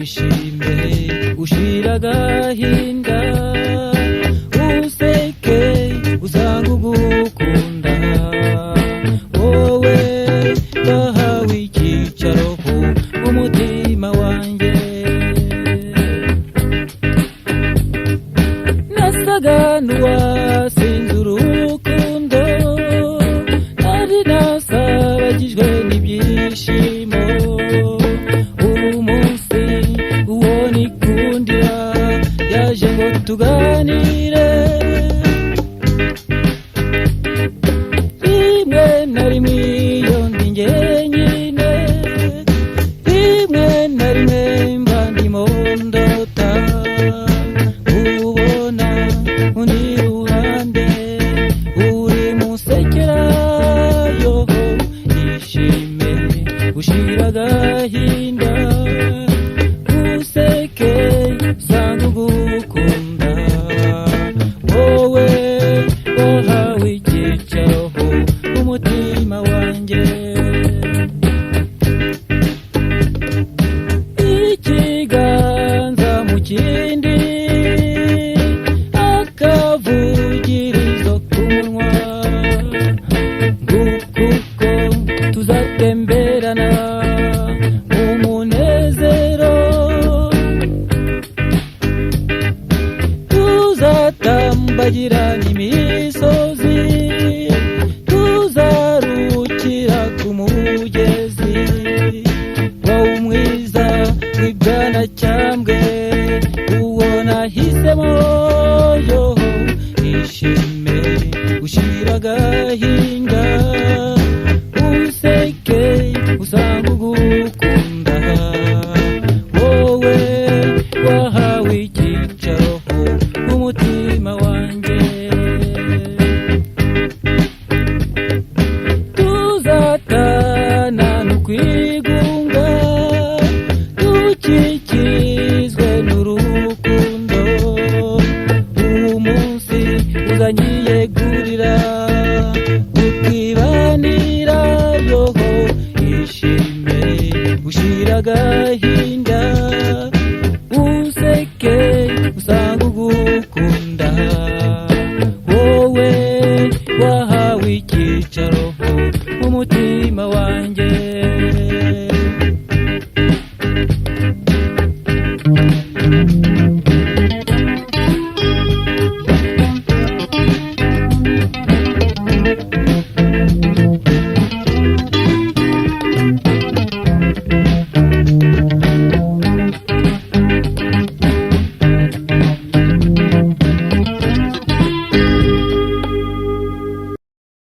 Ishime ushira agahinda, useke usanga ugukunda. Wowe wahawe icyicaro mu mutima wanjye. Nasaga n'uwasinze urukundo, nari nasabagijwe n'ibyishimo. Umunsi uwo nikundira yaje ngo tuganire. Rimwe na rimwe iyo ndi njyenyine, rimwe na rimwe mba ndimo ndota, ubona undi ruhande uri musekera. Yoho, ishime ushira agahinda, useke usanga ugukunda. Wowe wahawe icyicaro umutima wanjye. Ikiganza mu kindi, akavugirizo ku munwa, ngukuko tuzatemberana mu munezero, tuzatambagirana imisozi, tuzarukira ku mugezi. Wowe umwiza w'ibwanacyambwe, uwo nahisemo. Yoho, ishime ushira agahinda, useke usanga ugukunda. Wowe wahawe icyicaro umutima wanjye. Tuzatana n'ukwigunga, dukikizwe n'urukundo. Umunsi uzanyiyegurira, tukibanira. Yoho, ishime ushira agahinda, useke usanga ugukunda. Wowe wahawe icyicaro umutima wanjye.